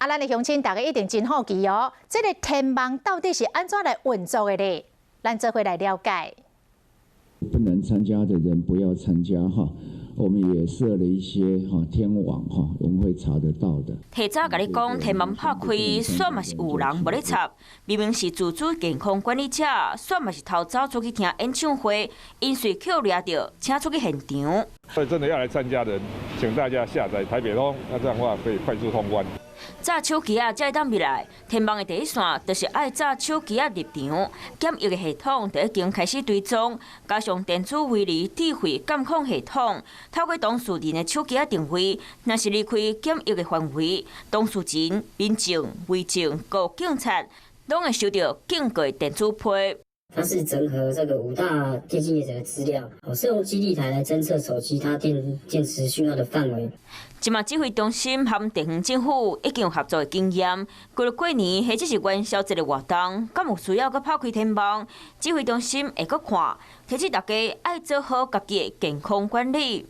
啊，咱的鄉親大家一定真好奇哦，這个天網到底是按怎來運作的咧？咱做伙來了解。不能參加的人不要參加哈，我們也設了一些哈天網哈，我們會查得到的。提早共你講天網拍開，煞嘛是有人無咧插。明明是自主健康管理者，煞嘛是偷走出去聽演唱會，𪜶隨予掠著，請出去現場。所以真的要來參加的人，請大家下載台北通，那這樣的話可以快速通關。紮手機仔才會當入來，天網的第一線就是愛紮手機仔入場，檢疫的系統就已經開始追蹤，加上電子圍籬智慧監控系統，透過當事人的手機仔定位，若是離開檢疫的範圍，當事人、民眾、圍證、佮警察，攏會收到警告電子批。它是整合這個五大電信業者的資料，是用基地台來偵測手機它電磁訊號的範圍。這馬指揮中心和地方政府已經有合作的經驗，過了過年或者是元宵節的活動，敢有需要閣拍開天網？指揮中心會閣看，提醒大家愛做好家己的健康管理。